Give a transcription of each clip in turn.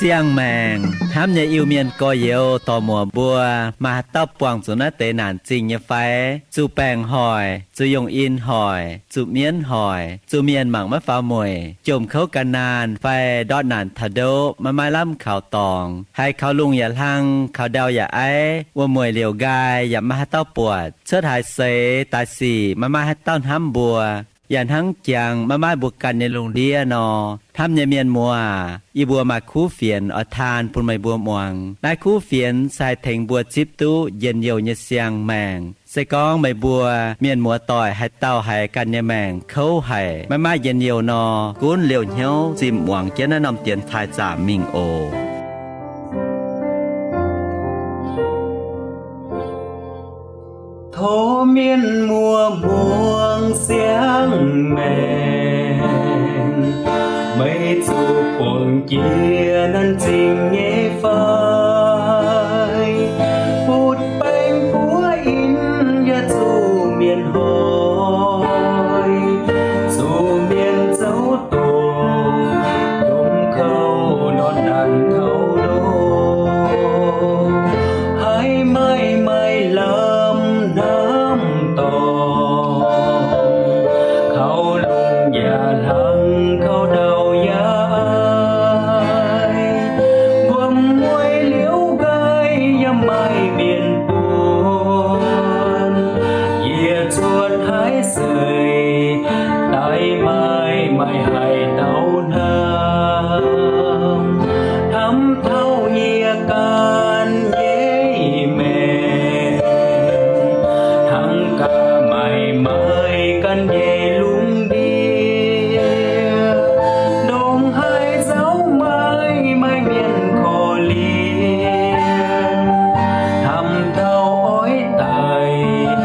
Siang-maengc hnamv nyei Iu-Mienh gorx-youz dorc-muoc mbuo, maaih haaix dauh buangh zuqc naaiv deix naanc zingh nyei fai? Zuqc baengc hoic, zuqc yungh in hoic, zuqc mienv hoic, zuqc mienh mangc maiv faaux mueic, jomc kouv gan naanh fai ndortv naanc taux ndoqv maiv maaih lamh kaux dorngx, haiz kaux lungh yaac hlang, kaux ndau yaac aiv, wuom-mueic liouc nqaai yaac maiv maaih haaix dauh buatc, cuotv haaix seix daaih sic maiv maaih haaix dauh hnamv mbuo, yaac hnangv jangx maiv maaih mbuo ganh nyei lungh ndiev nor, hnamv nyei mienh muoz, yie mbuo maaih kuv fienx oix taan bun meih mbuo muangx. Naaiv kuv fienx se haih tengx mbuo zipv duqv njien-youh nyei siang-maengc. Se gorngv meih mbuo mienh muoz-doic haaix dauh haiz ganh nyei maengc kouv haic, maiv maaih njien-youh nor, gunv liouh hnyouv zimh muangx jienv naaiv norm dienx taaih zaamc mingh oc. Tov mienh muoz muangx siang-maengc, meih zuqc buangh jiex naanc zingh nyei fai? Butv baengc buov in yaac zuqc mienh hoic, zuqc mienh zouv doqc, jomc kouv ndortv naanc taux ndoqv, haiz maaih maaih lamh hnamv dorngx, kaux lungh yaac hlang, kaux ndau yaac aiv, wuom-mueic liouc nqaai yaac maaih mienh buonc, yie cuotv haaix seix daaih maaih maaih haaix dauh hnamv, hnamv taux yie ganh nyei maengc, hnangv gaax maaih maaih ganh nyei lungh ndiev, ndongc haaix nzauh maaih maaih mienh korv-lienh, hnamv taux oix daic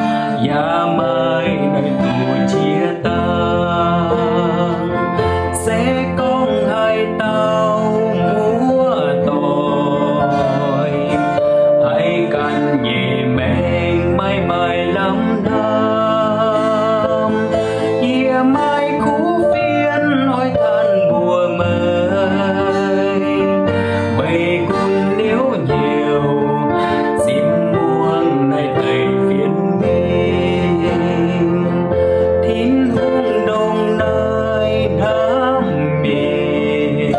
yaac maaih naaiv duqv qiex dangh. Se gorngv haaix dauh muoz-doic haiz ganh nyei maengc maaih maaih lamh hnamv, yie maaih kuv fienx oix tanh mbuox meih. Meih gunv liouh nyouc zipv muangx naaiv deix fienx mingh, Tin-Hungh ndongc naaiv hnamv mienh,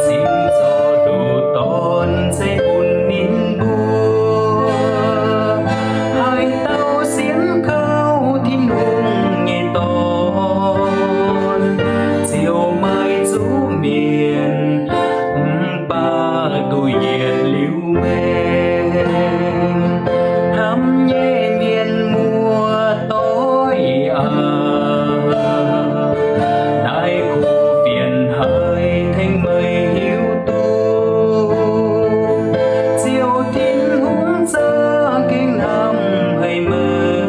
cingx zorc ndoqc dorn ceix bun ninh mbuo. Haaix dauh sienx kaux Tin-Hungh nyei Dorn, ziouc maaih zuqc mienh, mv baac duqv yietc liuz maengc. Hnamv nyei mienh muoz-doic aac, naaiv kuv fienx haiz tengx meih hiuv duqv, Ziouv Tin-Hungh za'gengh hnamv haic meih.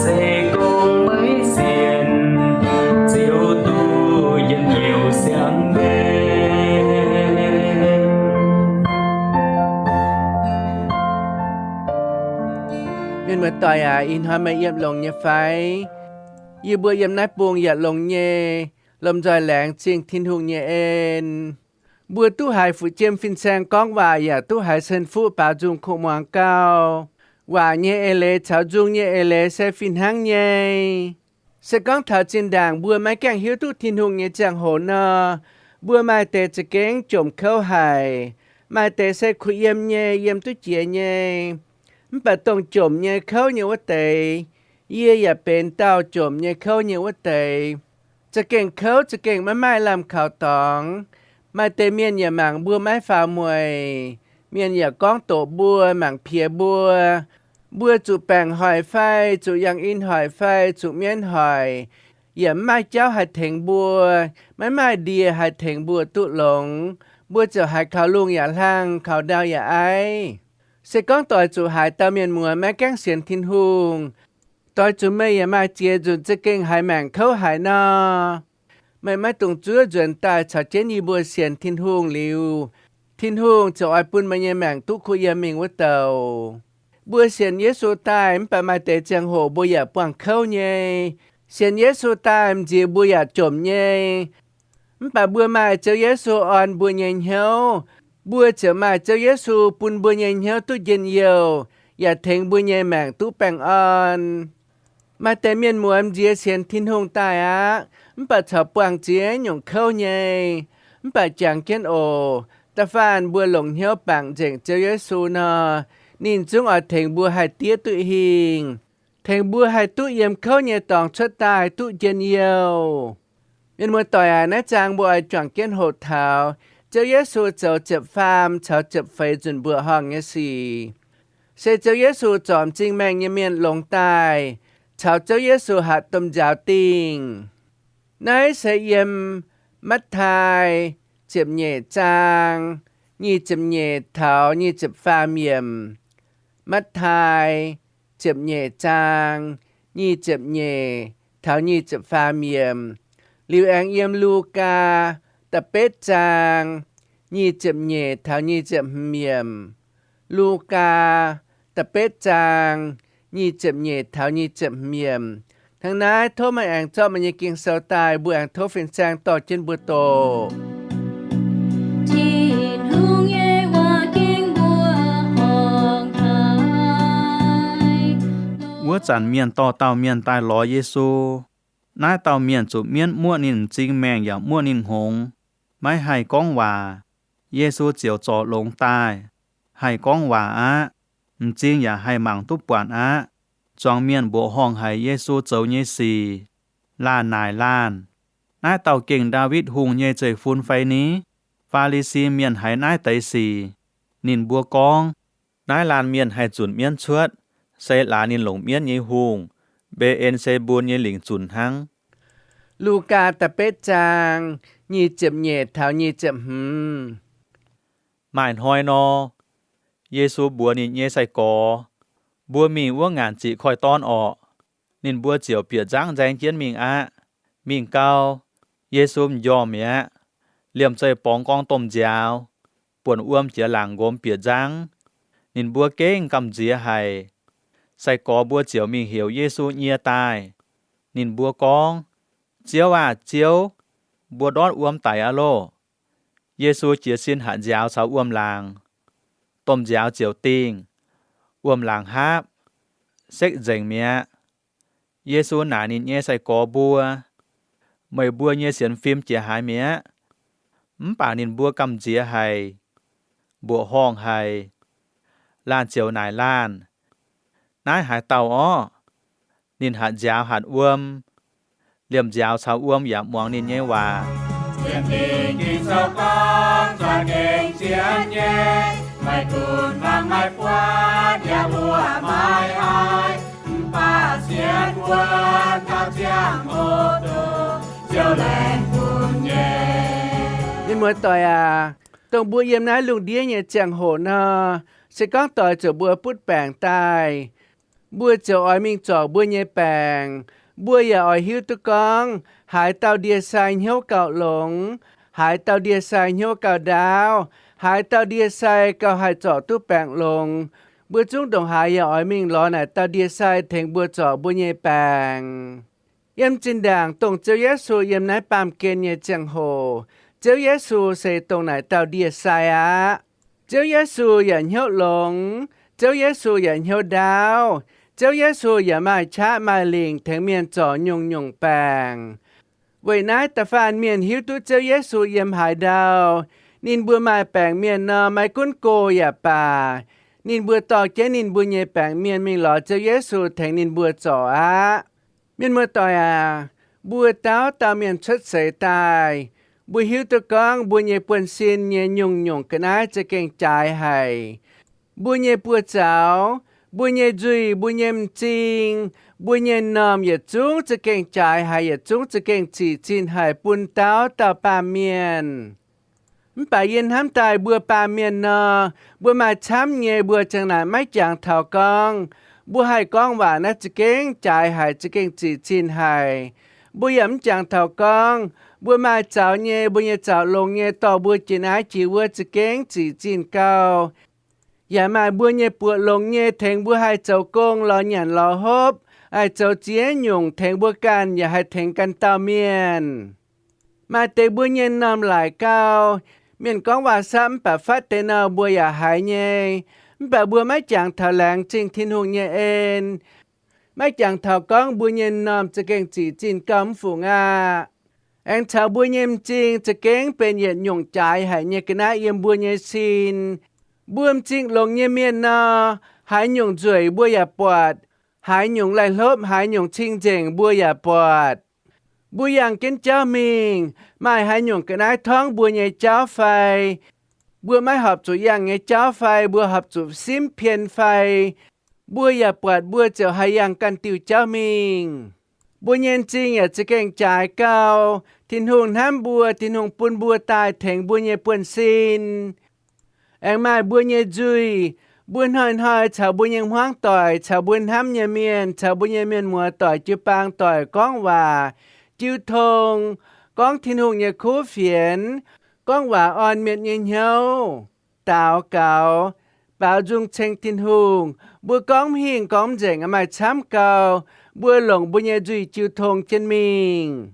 Se gorngv meih sienx, ziouc duqv njien-youh siang-maengc. Mienh muoz-doic aac, ih hnoi meih yiem longx nyei fai? Yie mbuo yiem naaiv bung yaac longx nyei, lomh nzoih laengz zingh Tin-Hungh nyei en. Mbuo duqv haiz fu'jueiv fin-saeng gorngv waac yaac duqv haiz cen-fuqv baaux nzung kuv muangx gauh. Waac nyei eix leiz caux nzung nyei eix leiz se fih hnangv nyei. Se gorngv taux zinh ndaangc mbuo maiv gaengh hiuv duqv Tin-Hungh nyei ziangh hoc nor, mbuo maaih deix za'gengh jomc kouv haic, maaih deix se kuh yiem nyei, yiem duqv jiex nyei. Mv baac dongh jomc nyei kouv nyei wuov deix, yie yaac benx dauh jomc nyei kouv nyei wuov deix. Za'gengh kouv za'gengh maiv maaih lamh kaux dorngx. Maaih deix mienh yaac mangc mbuo maiv faaux mueic. Mienh yaac gorngv doqc mbuo, mangc piex mbuo. Mbuo zuqc baengc hoic fai, zuqc yangh in hoic fai, zuqc mienv hoic, yaac mv maaih jauv haih tengx mbuo, maiv maaih ndie haih tengx mbuo duqv longx. Mbuo ziouc haiz kaux lungh yaac hlang, kaux ndau yaac aiv. Se gorngv doix zuqc haaix dauh mienh muoz maiv gaengh sienx Tin-Hungh, doix zuqc meih yaac maaih ziex nzunc za'gengh haiz maengc kouv haic nor, Meih maiv dungx zuov nzuonx daaih caux jienv yie mbuo sienx Tin-Hungh liuz, Tin-Hungh ziouc oix bun meih nyei maengc duqv kuh yiem mingh wuov douc. Mbuo sienx Yesu daaih mv baac maaih deix ziangh hoc mbuo yaac buangh kouv nyei. Sienx Yesu daaih m'nziex mbuo yaac jomc nyei. Mv baac mbuo maaih Ziouv Yesu orn mbuo nyei hnyouv, mbuo ziouc maaih Ziouv Yesu bun mbuo nyei hnyouv duqv njien-youh, yaac tengx mbuo nyei maengc duqv baengh orn. Maaih deix mienh muoz m'nziex sienx Tin-Hungh daaih aqv, mv baac corc buangh ziex nyungc kouv nyei. Mv baac jangx jienv oc, da'faanh mbuo longc hnyouv bangc nzengc Ziouv Yesu nor, ninh zungv oix tengx mbuo haih diev duqv hingh, tengx mbuo haih duqv yiem kouv nyei dorngx cuotv daaih duqv njien-youh. Mienh muoz-doic aac, naaiv zaang mbuo oix juangc jienv hoqc taux Ziouv Yesu zoux ziepc faam caux ziepc feix nzunc mbuoqc horngh nyei sic. Se Ziouv Yesu zorc m'zing maengh nyei mienh longx daaih, caux Ziouv Yesu hatc domh nziaaux dingh. Naaiv se yiem Matv^taai ziepc nyeic zaang nyic ziepc nyeic taux nyic ziepc faam yiemc. Matv^taai ziepc nyeic zaang nyic ziepc nyeic taux nyic ziepc faam yiemc. Liuz aengx yiem Lugaa da'betv zaang nyic ziepc nyeic taux nyic ziepc hmz yiemc. Lugaa da'betv zaang nyic ziepc nyeic taux nyic ziepc hmz yiemc. Hnangv naaiv tov meih aengx zorqv meih nyei Ging-Sou daaih, mbuo aengx tov fin-saeng dorh jienv mbuo doqc. Tin-Hungh nyei waac ging mbuo horngh haic. Wuov zanc mienh dorh dauh mienh daaih lorz Yesu. Naaiv dauh mienh zuqc mienv muoqv ninh m'zing maengh yaac muoqv ninh hngongx, maiv haih gorngv waac. Yesu ziouc zorc longx daaih, haih gorngv waac aqv. M'zing yaac haih mangc duqv buatc aqv. Zuangx mienh mbuoqc horngh haic Yesu zoux nyei sic. Laanh naaic laanh, Naaiv dauh gengh Ndaawitv Hungh nyei zeiv-fun fai ni? Faa^li^si Mienh haiz naaiv deix sic, ninh mbuo gorngv, Naaiv laanh mienh haih zunc mienv cuotv, se laaix ninh longc mienv nyei hungh, Mbe^en^se^mbun, nyei lingc zunc hnangv. Lugaa da'betv zaang nyic ziepc nyeic taux nyic ziepc hmz. Maaih hnoi nor, Yesu mbuox ninh nyei sai-gorx, Mbuo mingh wuov ngaanc ziqc koiv-dorn orqc. Ninh mbuo ziouc bieqc nzangv nzaeng jienv mingh aqv. Mingh gau, Yesu m'njormh mi'aqv. Liemh zeih borngz gorngv domh nziaaux, buonc wuom jiex laangc nqomz bieqc nzangv. Ninh mbuo gengh gamh nziex haic. Sai-gorx mbuo ziouc mingh heuc Yesu nyie daaih. Ninh mbuo gorngv, Ziouv aah! Ziouv! Mbuo ndortv wuom daic aqv loh! Yesu jiez sin hatc nziaaux caux wuom-laangc. Domh nziaaux ziouc dingh. Wuom-laangc haapv, sekv nzengc mi'aqv. Yesu naaic ninh nyei sai-gorx mbuo, Meih mbuo nyei sienx fim jiex haaix mi'aqv? Mv baac ninh mbuo gamh nziex haic, mbuoqc horngh haic. Laanh ziouc naaic laanh, Naaiv haaix dauh orv? Ninh hatc nziaaux hatc wuom, liemh nziaaux caux wuom yaac muangx ninh nyei waac. Sienx Ging-Sou gorngv, Za'gengh sienx nyei, maiv gunv fangx maiv buatc, yaac mbuoqc maiv haih. Mv baac sienx wuonv taux ziangh hoc dongh Ziouv laengz bun nyei. Mienh muoz-doic aac, dongh mbuo yiem naaiv lungh ndiev nyei ziangh hoc nor, se gorngv doix zuqc mbuo butv baengc daaih, mbuo ziouc oix mingh zorc mbuo nyei baengc. Mbuo yaac oix hiuv duqv gorngv haaix dauh ndie-sai hnyouv gauh longx, haaix dauh ndie-sai hnyouv gauh ndaauv, haaix dauh ndie-sai gauh haih zorc duqv baengc longx. Mbuo zungv ndongc haaix yaac oix mingh lorz naaic dauh ndie-sai tengx mbuo zorc mbuo nyei baengc. Yiem zinh ndaangc dongh Ziouv Yesu yiem naaiv baamh gen nyei ziangh hoc, Ziouv Yesu se dongh naaic dauh ndie-sai aqv. Ziouv Yesu yaac hnyouv longx, Ziouv Yesu yaac hnyouv ndaauv, Ziouv Yesu yaac maaih qaqv maaih lingc tengx mienh zorc nyungc-nyungc baengc. Weic naaiv da'faanh mienh hiuv duqv Ziouv Yesu yiem haaix ndau, ninh mbuo maaih baengc mienh nor, maiv gunv go yaac baac, ninh mbuo dorh jienv ninh mbuo nyei baengc mienh mingh lorz Ziouv Yesu tengx ninh mbuo zorc aqv. Mienh muoz-doic aac, mbuo dauh dauh mienh cuotv seix daaih, mbuo hiuv duqv gorngv mbuo nyei buonv-sin nyei nyungc-nyungc ga'naaiv za'gengh jaaix haic. Mbuo nyei buoz-zaux, mbuo nyei nzuih, mbuo nyei m'zing, mbuo nyei m'normh yietc zungv za'gengh jaaix haic, yietc zungv za'gengh zic zinh haic bun dauh dauh baamh mienh. Mv baac yie hnamv daaih mbuo baamh mienh nor, mbuo maaih camv nyei mbuo ziang naaic maiv jangx taux gorngv mbuo haih gorngv waac naaiv za'gengh jaaix haic, za'gengh zic zinh haic. Mbuo yaac mv jangx taux gorngv Mbuo maaih zaux nyei, mbuo nyei zaux longx nyei, dorh mbuo jiex naaiv jiex wuov za'gengh zic zinh gauh. Yaac maaih mbuo nyei buoqc longx nyei, tengx mbuo haih zoux gong lorz nyanc lorz hopv, haih zoux ziex nyungc tengx mbuo ganh yaac haih tengx ganh dauh mienh. Maaih deix mbuo nyei m'normh laaic gauh, mienh gorngv waac-sapv mv baac fatv deix nor mbuo yaac haiz nyei. Mv baac mbuo maiv jangx taux laengz zingh Tin-Hungh nyei en, maiv jangx taux gorngv mbuo nyei m'normh za'gengh zic zinh gauh mv fungc aqv. Aengx caux mbuo nyei m'zing za'gengh benx yietc nyungc jaaix haic nyei ga'naaiv yiem mbuo nyei sin. Mbuo m'zing longx nyei mienh nor, haaix nyungc nzueic mbuo yaac buatc, haaix nyungc laih hlopv, haaix nyungc cing-nzengc mbuo yaac buatc. Mbuo yangh jienv jauv mingh, maaih haaix nyungc ga'naaiv torngv mbuo nyei jauv fai mbuo maiv horpc zuqc yangh nyei jauv fai mbuo horpc zuqc simv pien fai, mbuo yaac buatc mbuo ziouc haih yangh ganh diuh jauv mingh. Mbuo nyei m'zing yaac za'gengh jaaix gauh. Tin-Hungh hnamv mbuo, Tin-Hungh bun mbuo daaih tengx mbuo nyei buonv-sin. Aengx maaih mbuo nyei nzuih, mbuo hnoi-hnoi caux mbuo nyei hmuangv doic, caux mbuo hnamv nyei mienh, caux mbuo nyei mienh muoz doic, jiu-baang doic gorngv waac, jiu tong, gorngv Tin-Hungh nyei kuv fienx, gorngv waac orn mienh nyei hnyouv, daux gaux, baaux nzung ceng Tin-Hungh. Mbuo gorngv mv hingh gorngv mv nzengc maaih camv gau, mbuo longc mbuo nyei nzuih jiu tong jienv mingh.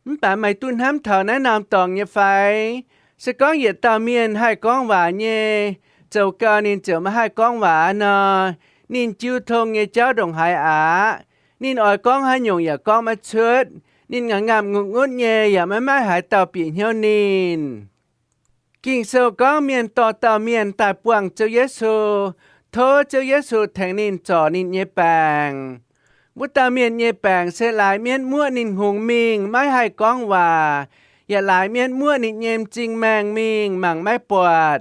Mv baac meih duqv hnamv taux naaiv norm dorngx nyei fai? Se gorngv yietc dauh mienh haih gorngv waac nyei, zoux gau ninh ziouc maiv haih gorngv waac nor, ninh jiu tong nyei jauv ndongc haaix aqv. Ninh oix gorngv haaix nyungc yaac gorngv maiv cuotv. Ninh ngaengc ngaamh ngunc ngutv nyei yaac maiv maaih haaix dauh bieqc hnyouv ninh. Ging-Sou gorngv mienh dorh dauh mienh daaih buangh Ziouv Yesu, tov Ziouv Yesu tengx ninh zorc ninh nyei baengc. Wuov dauh mienh nyei baengc se laaix mienv muoqv ninh hngongx mingh maiv haih gorngv waac, yaac laaix mienv muoqv ninh nyei m'zing maengh mingh mangc maiv buatc.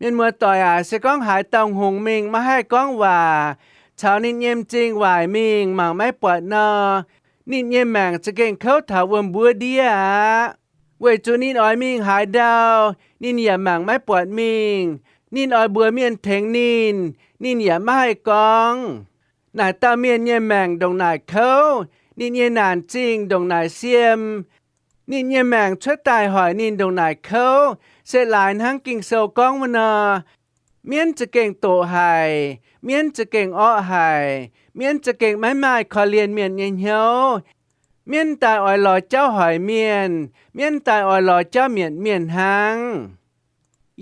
Mienh muoz doic aac, se gorngv haaix dauh hngongx mingh maiv haih gorngv waac, caux ninh nyei m'zing waaic mingh mangc maiv buatc nor, ninh nyei maengc za'gengh kouv taux wuom-mbuov ndiev aqv. Weic zuqc ninh oix mingh haaix ndau, ninh yaac mangc maiv buatc mingh. Ninh oix mbuox mienh tengx ninh, ninh yaac maiv haih gorngv. Naaic dauh mienh nyei maengc ndongc naaic kouv, ninh nyei naanc zingh ndongc naaic siem, ninh nyei maengc cuotv daaih hoic ninh ndongc naaic kouv, se laaix hnangv Ging-Sou gorngv wuov nor, mienv za'gengh doqc haic, mienv za'gengh orqv haic, mienv za'gengh maiv maaih korv-lienh mienh nyei hnyouv. Mienv daaih oix lorz jauv hoic mienh, mienv daaih oix lorz jauv mietc mienh hnangv.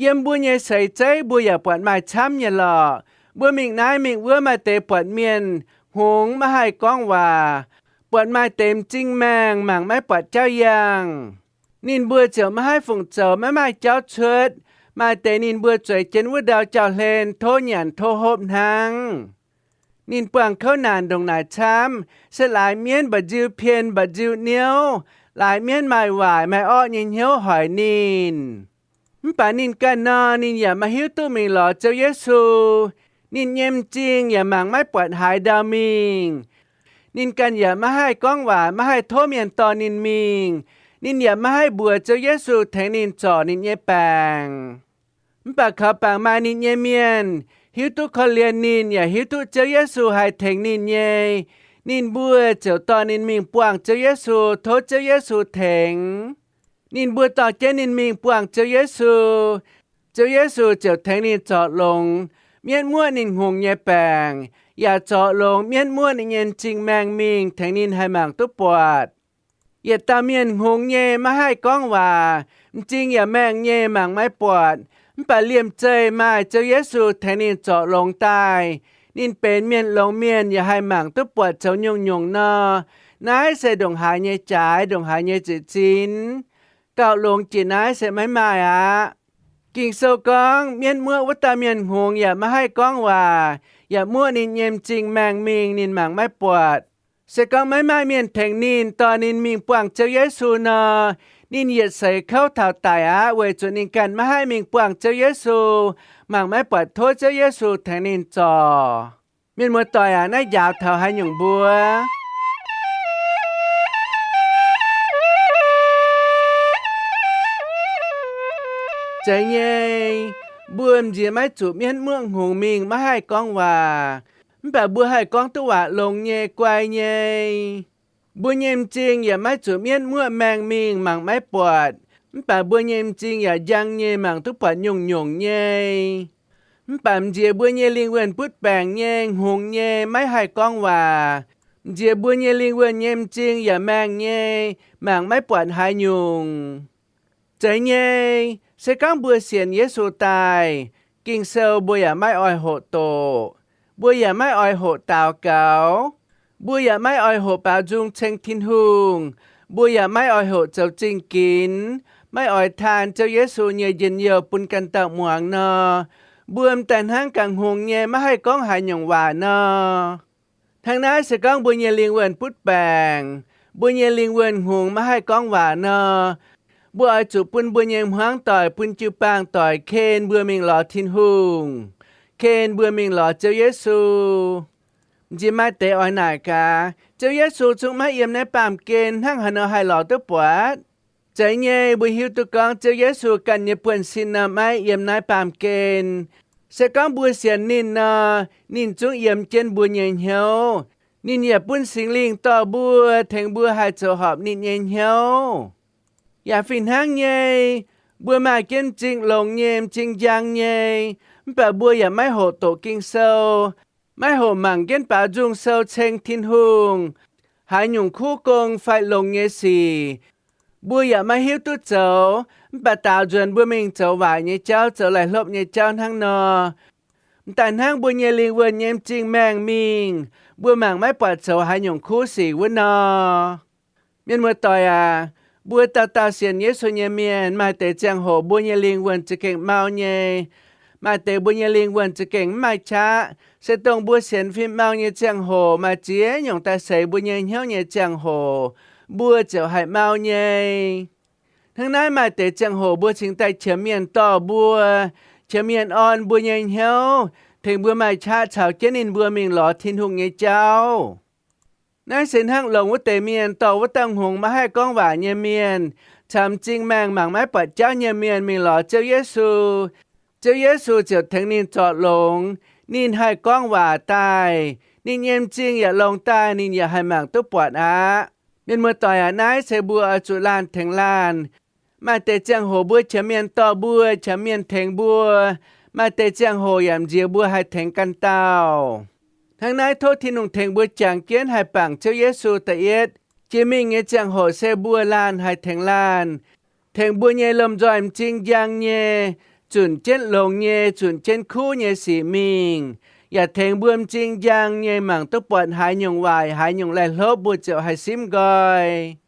Yiem mbuo nyei seix zeiv mbuo yaac buatc maaih camv nyei lorqc. Mbuo mingh naaiv mingh wuov maaih deix buatc mienh hngongx maiv haih gorngv waac, buatc maaih deix m'zing maengh mangc maiv buatc jauv yangh. Ninh mbuo ziouc maiv haih fungc zoux, maiv maaih jauv cuotv. Maaih deix ninh mbuo zueiz jienv wuov ndau jauv-hlen tov nyanc tov hopv hnangv. Ninh buangh kouv naanc ndongc naaic camv, se laaix mienv mba'nziu pien mba'nziu niouv, laaix mienv maaih waaic maaih orqv nyei hnyouv hoic ninh. Mv baac ninh ganh nor, ninh yaac maiv hiuv duqv mingh lorz Ziouv Yesu. Ninh nyei m'zing yaac mangc maiv buatc haaix ndau mingh. Ninh ganh yaac maiv haih gorngv waac, maiv haih tov mienh dorh ninh mingh. Ninh yaac maiv haih mbuox Ziouv Yesu tengx ninh zorc ninh nyei baengc. Mv baac kaux bangc maaih ninh nyei mienh hiuv duqv korv-lienh ninh yaac hiuv duqv Ziouv Yesu haih tengx ninh nyei, ninh mbuo ziouc dorh ninh mingh buangh Ziouv Yesu, tov Ziouv Yesu tengx. Ninh mbuo dorh jienv ninh mingh buangh Ziouv Yesu. Ziouv Yesu ziouc tengx ninh zorc longx mienv muoqv ninh hngongx nyei baengc, yaac zorc longx mienv muoqv ninh nyei m'zing maengh mingh tengx ninh haih mangc duqv buatc. Yietc dauh mienh hngongx nyei maiv haih gorngv waac, m'zing yaac maengh nyei mangc maiv buatc, mv baac liemh zeih maaih Ziouv Yesu tengx ninh zorc longx daaih, ninh benx mienh longx mienh yaac haih mangc duqv buatc zoux nyungc-nyungc nor. Naaiv se ndongc haaix nyei jaaix, ndongc haaix nyei ziqc zinh. Gauh longx jiex naaiv se maiv maaih aqv. Ging-Sou gorngv mienv muoqv wuov dauh mienh hngongx yaac maiv haih gorngv waac, yaac muoqv ninh nyei m'zing maengh mingh ninh mangc maiv buatc. Se gorngv maiv maaih mienh tengx ninh, dorh ninh mingh buangh Ziouv Yesu nor, ninh yietc seix kouv taux daic aqv, weic zuqc ninh ganh maiv haih mingh buangh Ziouv Yesu, mangc maiv buatc tov Ziouv Yesu tengx ninh zorc. Mienh muoz-doic aac, naaiv njaaux taux haaix nyungc mbuo? Zeiz nyei, mbuo m'nziex maiv zuqc mienv muoqv hngongx mingh maiv haih gorngv waac, mv baac mbuo haih gorngv duqv waac longx nyei, guai nyei. Mbuo nyei m'zing yaac maiv zuqc mienv muoqv maengh mingh mangc maiv buatc, mv baac mbuo nyei m'zing yaac njang nyei mangc duqv buatc nyungc-nyungc nyei. Mv baac m'nziex mbuo nyei lingh wuonh butv baengc nyei, hngongx nyei, maiv haih gorngv waac. M'nziex mbuo nyei lingh wuonh nyei m'zing yaac maengh nyei, mangc maiv buatc haaix nyungc. Zeiz nyei, se gorngv mbuo sienx Yesu daaih, Ging-Sou mbuo yaac maiv oix hoqc doqc. Mbuo yaac maiv oix hoqc daux gaux. Mbuo yaac maiv oix hoqc baaux nzung ceng Tin-Hungh. Mbuo yaac maiv oix hoqc zoux zingh ginx, maiv oix taan Ziouv Yesu nyei njien-youh bun ganh dauh muangx nor, mbuo m'daaih hnangv ganh hngongx nyei maiv haih gorngv haaix nyungc waac nor. Hnangv naaiv se gorngv mbuo nyei lingh wuonh butv baengc, mbuo nyei lingh wuonh hngongx maiv haih gorngv waac nor, mbuo oix zuqc bun mbuo nyei hmuangv doic, bun jiu-baang doic ken mbuo mingh lorz Tin-Hungh, ken mbuo mingh lorz Ziouv Yesu. M'nziex maaih deix oix naaic gaax, Ziouv Yesu zungv maiv yiem naaiv baamh gen, hnangv haaix nor haih lorz duqv buatc? Zeiz nyei, mbuo hiuv duqv gorngv Ziouv Yesu ganh nyei buonv-sin nor maiv yiem naaiv baamh gen. Se gorngv mbuo sienx ninh nor, ninh zungv yiem jienv mbuo nyei hnyouv. Ninh yaac bun Singx Lingh dorh mbuo, tengx mbuo haih zoux horpc ninh nyei hnyouv. Yaac fih hnangv nyei, mbuo maaih jienv m'zing longx nyei, m'zing njang nyei, mv baac mbuo yaac maiv hoqc doqc Ging-Sou, maiv hoqc mangc jienv baaux nzung sou ceng Tin-Hungh, haaix nyungc kuv gong fai longx nyei sic, mbuo yaac maiv hiuv duqv zoux, mv baac daaux nzuonx mbuo mingh zoux waaic nyei jauv, zoux laih hlopv nyei jauv hnangv nor. M'daaih hnangv mbuo nyei lingh wuonh nyei m'zing maengh mingh, mbuo mangc maiv buatc zoux haaix nyungc kuv sic wuov nor. Mienh muoz-doic aac, mbuo dauh dauh sienx Yesu nyei mienh, maaih deix ziangh hoc mbuo nyei lingh wuonh za'gengh mau nyei. Maaih deix mbuo nyei lingh wuonh za'gengh mv maaih qaqv. Se dongh mbuo sienx fim mau nyei ziangh hoc, maaih ziex nyungc daaih seix mbuo nyei hnyouv nyei ziangh hoc, mbuo ziouc haih mau nyei. Hnangv naaiv maaih deix ziangh hoc mbuo cingx daaih qiemx mienh dorh mbuo, qiemx mienh orn mbuo nyei hnyouv, tengx mbuo maaih qaqv caux jienv ninh mbuo mingh lorz Tin-Hungh nyei jauv. Naaiv se hnangv longx wuov deix mienh dorh wuov dauh hngongx maiv haih gorngv waac nyei mienh, caux m'zing maengh mangc maiv buatc jauv nyei mienh mingh lorz Ziouv Yesu. Ziouv Yesu ziouc tengx ninh zorc longx, ninh haih gorngv waac daaih, ninh nyei m'zing yaac longx daaih, ninh yaac haih mangc duqv buatc aqv. Mienh muoz-doic aac, naaiv se mbuo oix zuqc laanh tengx laanh. Maaih deix ziangh hoc mbuo qiemx mienh dorh mbuo, qiemx mienh tengx mbuo. Maaih deix ziangh hoc yaac m'nziex mbuo haih tengx ganh dauh. Hnangv naaiv tov Tin-Hungh tengx mbuo jangx jienv haih bangc Ziouv Yesu da'yietv. Jiex mingh nyei ziangh hoc se mbuo laanh haih tengx laanh, tengx mbuo nyei lomh nzoih m'zing njang nyei, zunc jienv longx nyei, zunc jienv kuv nyei sic mingh, yaac tengx mbuo m'zing njang nyei mangc duqv buatc haaix nyungc waaic, haaix nyungc laih hlopv mbuo ziouc haih simv nqoi.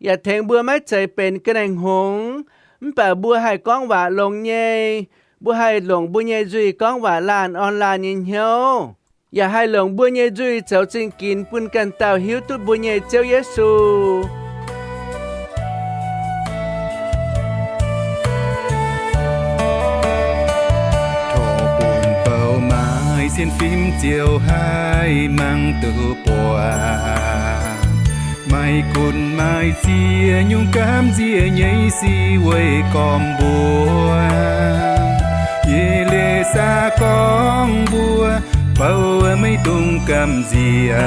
Yaac tengx mbuo maiv zeiz benx ga'naaiv hngongx, mv baac mbuo haih gorngv waac longx nyei. Mbuo haih longc mbuo nyei nzuih gorngv waac laanh orn laanh nyei hnyouv, yaac haih longc mbuo nyei nzuih zoux zingh ginx bun ganh dauh hiuv duqv mbuo nyei Ziouv Yesu. Torqv bun bouh maaih sienx fim ziouc haih mangc duqv buatc. Maiv gunv maaih ziex nyungc gamh nziex nyei sic weic gormx mbuo. Yie leiz saax gorngv mbuo bouh maiv dungx gamh nziex.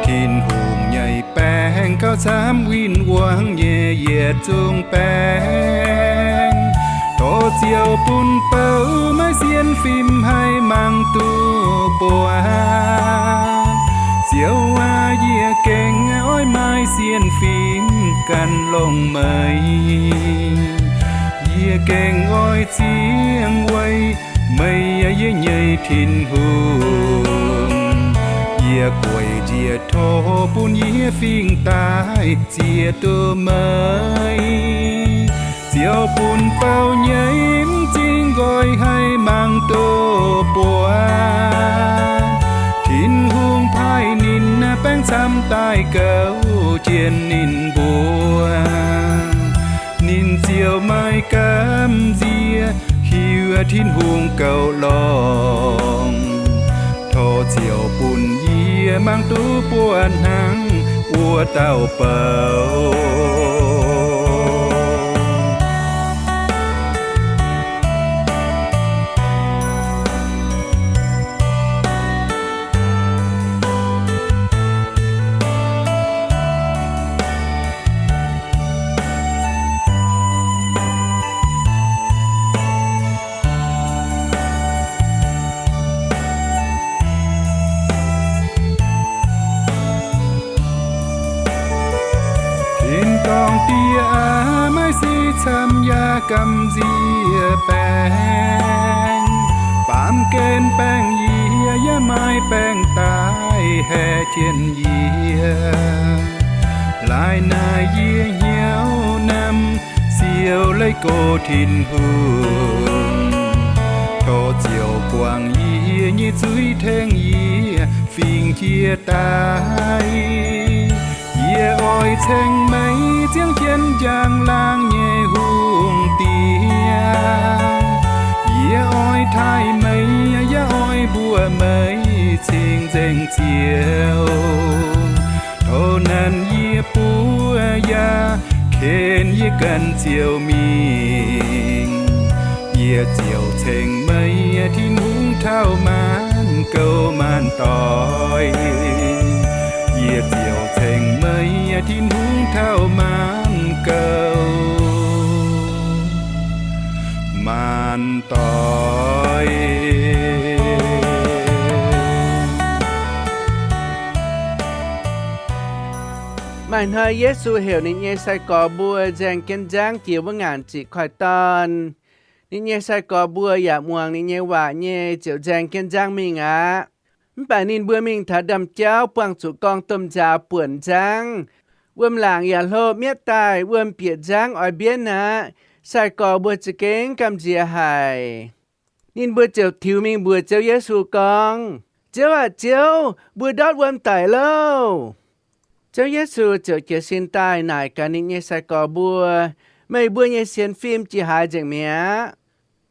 Tin-Hungh nyei baengc gauh camv win-wangv nyei yietc zungv baengc. Torqv Ziouv bun bouh maaih sienx fim haih mangc duqv buatc. Ziouv aac, yie gengh oix maaih sienx fim gan longx meih. Yie gengh oix ziangh weic meih, yie nyei Tin-Hungh. Yie gueic njiec tov bun yie fingx daaih ziex duqv meih. Ziouv bun bouh nyei m'zing nqoi haih mangc duqv buatc. Tin-Hungh paaiv ninh baengc camv daaih gouv jienv ninh mbuo. Ninh ziouc maaih gamh nziex hiuv Tin-Hungh gouv longx. Torqv Ziouv bun yie mangc duqv buatc hnangv wuov dauh bouh. Camv yaac gamh nziex baengc, baamh gen baengc yie, yaac maaih baengc daaih haeqv jienv yie. Laaix naaic yie hnyouv namx siou leiz gox Tin-Hungh, tov ziouc guangc yie nyei zuiz tengx yie fingx jiex daaih. Yie oix ceng meih ziangh jienv njang-laangc nyei hungh diex. Yie oix taaih meih, yaac oix mbuox meih cing-nzengc Ziouv. Tov nanc yie buov yaac ken yie ganh ziouc mingh. Yie ziouc ceng meih Tin-Hungh taux maanc gouv maanc doic. Yie ziouc ceng meih Tin-Hungh taux maanc gouv maanc doic. Maaih hnoi Yesu heuc ninh nyei sai-gorx mbuo nzaeng jienv nzangv jiex wuov ngaanc ziqc koiv-dorn. Ninh nyei sai-gorx mbuo yaac muangx ninh nyei waac nyei ziouc nzaeng jienv nzangv mingh aqv. Mv baac ninh mbuo mingh taux ndaamv-jauv buangh zuqc gorngv domh nzaaux buonc nzangv. Wuom-laangc yaac hlo mietv daaih, wuom bieqc nzangv oix mbienv aqv. Sai-gorx mbuo za'gengh gamh nziex haic. Ninh mbuo ziouc tiux mingh mbuox Ziouv Yesu gorngv, Ziouv aah! Ziouv, mbuo ndortv wuom daic loh! Ziouv Yesu ziouc jiez sin daaih naaic gaax ninh nyei sai-gorx mbuo, Meih mbuo nyei sienx fim jiex haaix nzengc mi'aqv?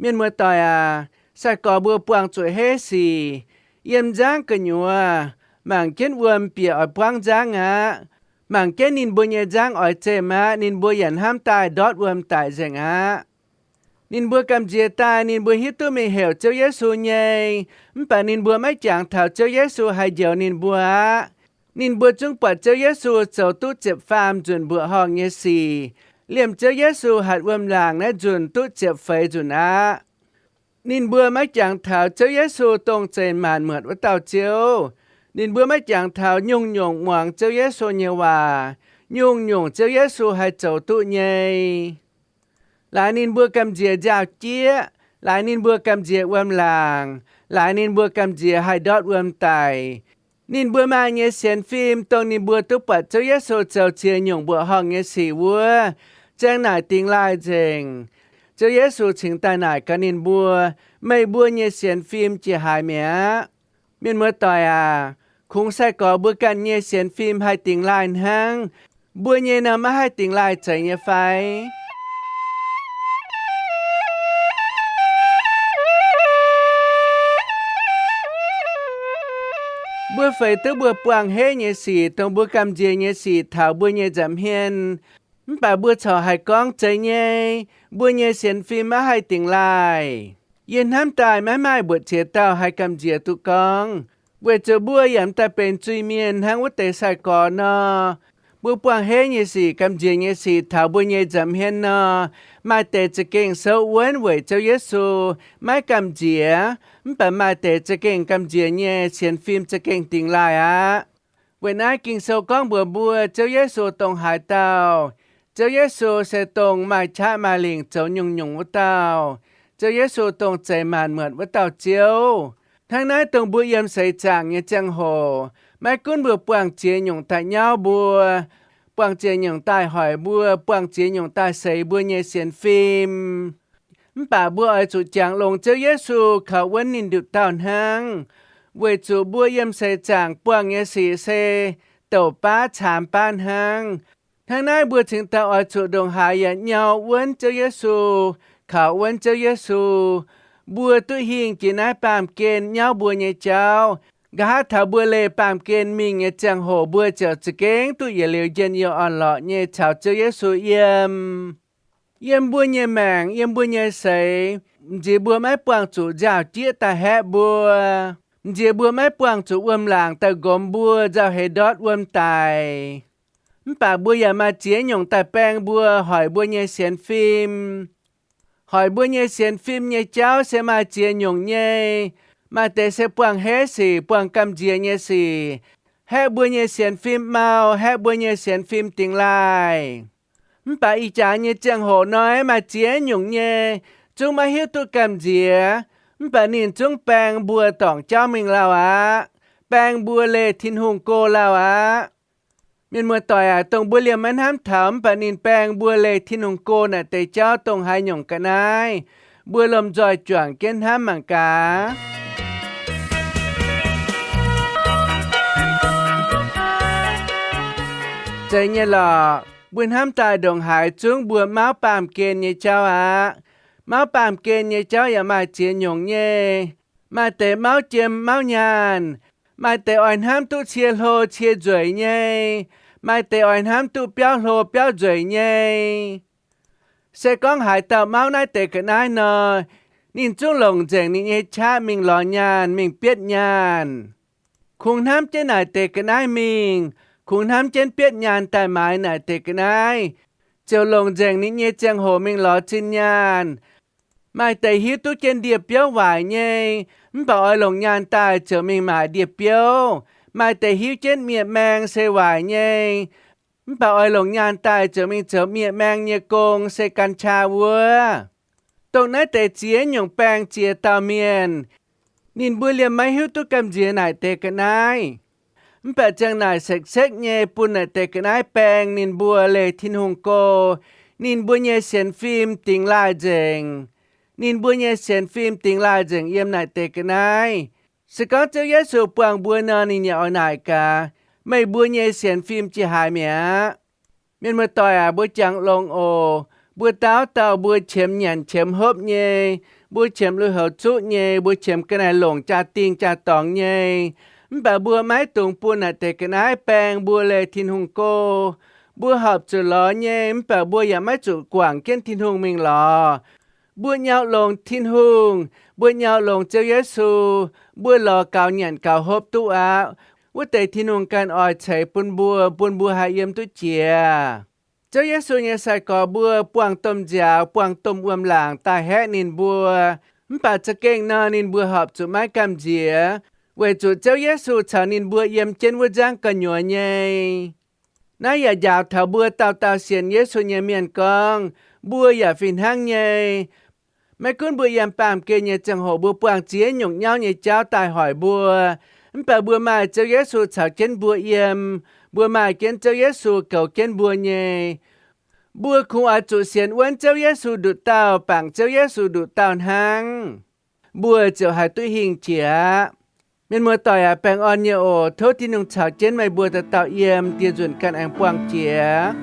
Mienh muoz-doic aac, sai-gorx mbuo buangh zuqc heiv sic, yiem nzangv gu'nyuoz, mangc jienv wuom bieqc oix buangv nzangv aqv. Mangc jienv ninh mbuo nyei nzangv oix zemh aqv, ninh mbuo yaac hnamv daaih ndortv wuom daic nzengc aqv. Ninh mbuo gamh nziex daaih ninh mbuo hiuv duqv mingh heuc Ziouv Yesu nyei, mv baac ninh mbuo maiv jangx taux Ziouv Yesu haih njoux ninh mbuo aqv. Ninh mbuo zungv buatc Ziouv Yesu zoux duqv ziepc faam nzunc mbuoqc horngh nyei sic, liemh Ziouv Yesu hatc wuom-laangc naaiv nzunc duqv ziepc feix nzunc aqv. Ninh mbuo maiv jangx taux Ziouv Yesu dongh zeqc maanc muotc wuov dauh Ziouv. Ninh mbuo maiv jangx taux nyungc-nyungc muangx Ziouv Yesu nyei waac, nyungc-nyungc Ziouv Yesu haih zoux duqv nyei. Laaix ninh mbuo gamh nziex nziaaux-jieqv, laaix ninh mbuo gamh nziex wuom-laangc, laaix ninh mbuo gamh nziex haih ndortv wuom daic. Ninh mbuo maaih nyei sienx fim dongh ninh mbuo duqv buatc Ziouv Yesu zoux ziex nyungc mbuoqc horngh nyei sic wuov, zaeng naaic dingx laaih nzengc. Ziouv Yesu cingx daaih naaic gaax ninh mbuo, Meih mbuo nyei sienx fim jiex haaix mi'aqv? Mienh muoz-doic aac, kungx sai-gorx mbuo ganh nyei sienx fim haih dingx laaih hnangv. Mbuo nyei nor maiv haih dingx laaih zeiz nyei fai? Mbuo feix duqv mbuo buangh heiv nyei sic, dongh mbuo gamh nziex nyei sic taux mbuo nyei nza'hmien. Mv baac mbuo corc haih gorngv, Zeiz nyei, mbuo nyei sienx fim maiv haih dingx laaih. Yie hnamv daaih maiv maaih mbuoqc ziex dauh haih gamh nziex duqv gorngv, weic zuqc mbuo yaac m'daaih benx zuiz-mienh hnangv wuov deix sai-gorx nor. Mbuo buangh heiv nyei sic, gamh nziex nyei sic taux mbuo nyei nza'hmien nor, maaih deix za'gengh souv wuonv weic Ziouv Yesu, maiv gamh nziex. Mv baac maaih deix za'gengh gamh nziex nyei sienx fim za'gengh dingx laaih aqv. Weic naaiv Ging-Sou gorngv mbuox mbuo, Ziouv Yesu dongh haaix dauh. Ziouv Yesu se dongh maaih qaqv maaih lingc zoux nyungc-nyungc wuov dauh. Ziouv Yesu dongh zeix maanc muotc wuov dauh Ziouv. Hnangv naaiv dongh mbuo yiem seix zaangc nyei ziangh hoc, maiv gunv mbuo buangh ziex nyungc daaih nyauv mbuo, buangh ziex nyungc daaih hoic mbuo, buangh ziex nyungc daaih seix mbuo nyei sienx fim, mv baac mbuo oix zuqc jangx longx Ziouv Yesu kaux wuonv ninh nduqc dauh hnangv, weic zuqc mbuo yiem seix zaangc buangh nyei sic se douc baav caamx baav hnangv. Hnangv naaiv mbuo cingx daaih oix zuqc ndongc haaix yaac nyau wuonv Ziouv Yesu, kaux wuonv Ziouv Yesu. Mbuo duqv hingh jiex naaiv baamh gen nyauv mbuo nyei jauv. Nqa'haav taux mbuo leih baamh gen mingh nyei ziangh hoc mbuo ziouc za'gengh duqv yietc liuz njien-youh orn-lorqc nyei caux Ziouv Yesu yiem. Yiem mbuo nyei maengc, yiem mbuo nyei seix, m'nziex mbuo maiv buangh zuqc nziaaux-jieqv daaih haeqv mbuo. M'nziex mbuo maiv buangh zuqc wuom-laangc daaih nqomx mbuo nzauh heix ndortv wuom daic. Mv baac mbuo yaac maaih ziex nyungc daaih baeng mbuo, hoic mbuo nyei sienx fim. Hoic mbuo nyei sienx fim nyei jauv se maaih ziex nyungc nyei. Maaih deix se buangh heiv sic, buangh gamh nziex nyei sic, haeqv mbuo nyei sienx fim mau, haeqv mbuo nyei sienx fim dingx laaih. Mv baac ih jaax nyei ziangh hoc nor maaih ziex nyungc nyei zungv maiv hiuv duqv gamh nziex, mv baac ninh zungv baeng mbuo dorngc jauv mingh lauh aqv, baeng mbuo leih Tin-Hungh go lauh aqv. Mienh muoz-doic aac, dongh mbuo liemh maiv hnamv taux mv baac ninh baeng mbuo leih Tin-Hungh go naaic deix jauv dongh haaix nyungc ga'naaiv, mbuo lomh nzoih juangc jienv hnamv mangc gaax. Zeiz nyei lorqc, mbuo hnamv daaih ndongc haaix zungv mbuo mauv baamh gen nyei jauv aqv. Mauv baamh gen nyei jauv yaac maaih ziex nyungc nyei. Maaih deix mauv jiem mauv nyaanh. Maaih deix oix hnamv duqv cie hlo cie nzueic nyei. Maaih deix oix hnamv duqv biauv hlo biauv nzueic nyei. Se gorngv haaix dauh mauv naaiv deix ga'naaiv nor, ninh zungv longc nzengc ninh nyei qaqv mingh lorz nyaanh, mingh bietv nyaanh. Kungx hnamv jienv naaic deix ga'naaiv mingh, kungx hnamv jienv bietv nyaanh daaih maaiz naaic deix ga'naaiv, ziouc longc nzengc ninh nyei ziangh hoc mingh lorz zinh nyaanh. Maaih deix hiuv duqv jienv ndie-biouv waaic nyei, mv baac oix longc nyaanh daaih ziouc mingh maaic ndie-biouv. Maaih deix hiuv jienv miev-maeng se waaic nyei, mv baac oix longc nyaanh daaih ziouc mingh zoux miev-maeng nyei gong se gan qaa wuov. Dongh naaiv deix ziex nyungc baeng ziex dauh mienh, ninh mbuo liemh maiv hiuv duqv gamh nziex naaic deix ga'naaiv. Mv baac ziang naaic sekv-sekv nyei bun naaic deix ga'naaiv baeng ninh mbuo leih Tin-Hungh go. Ninh mbuo nyei sienx fim dingx laaih nzengc. Ninh mbuo nyei sienx fim dingx laaih nzengc yiem naaic deix ga'naaiv. Se gorngv Ziouv Yesu buangh mbuo nor, ninh yaac oix naaic gaax, meih mbuo nyei sienx fim jiex haaix mi'aqv? Mienh muoz-doic aac, mbuo jangx longx oc. Mbuo dauh dauh mbuo qiemx nyanc qiemx hopv nyei, mbuo qiemx lui-houx zuqv nyei, mbuo qiemx ga'naaiv longc jaa-dingh jaa-dorngx nyei. Mv baac mbuo maiv dungx bun naaic deix ga'naaiv baeng mbuo leih Tin-Hungh go. Mbuo horpc zuqc lorz nyei, mv baac mbuo yaac maiv zuqc guangc jienv Tin-Hungh mingh lorz. Mbuo nyau longx Tin-Hungh, mbuo nyau longx Ziouv Yesu, mbuo lorz gaux nyanc gaux hopv duqv aqv. Wuov deix Tin-Hungh ganh oix ceix bun mbuo, bun mbuo haih yiem duqv jiex. Ziouv Yesu nyei sai-gorx mbuo buangh domh nziaaux, buangh domh wuom-laangc daaih haeqv ninh mbuo. Mv baac za'gengh nor, ninh mbuo horpc zuqc maiv gamh nziex, weic zuqc Ziouv Yesu caux ninh mbuo yiem jienv wuov nzangv gu'nyuoz nyei. Naaiv yaac njaaux taux mbuo dauh dauh sienx Yesu nyei mienh gorngv, mbuo yaac fih hnangv nyei. Maiv gunv mbuo yiem baamh gen nyei ziangh hoc mbuo buangh ziex nyungc nyauv nyei jauv daaih hoic mbuo, mv baac mbuo maaih Ziouv Yesu caux jienv mbuo yiem, mbuo maaih jienv Ziouv Yesu goux jienv mbuo nyei. Mbuo kungx oix zuqc sienx wuonv Ziouv Yesu nduqc dauh, bangc Ziouv Yesu nduqc dauh hnangv, mbuo ziouc haih duqv hingh jiex aqv. Mienh muoz-doic aac, baengh orn nyei oc. Tov Tin-Hungh caux jienv meih mbuo dauh dauh yiem, dieh nzunc ganh aengx buangh jiex.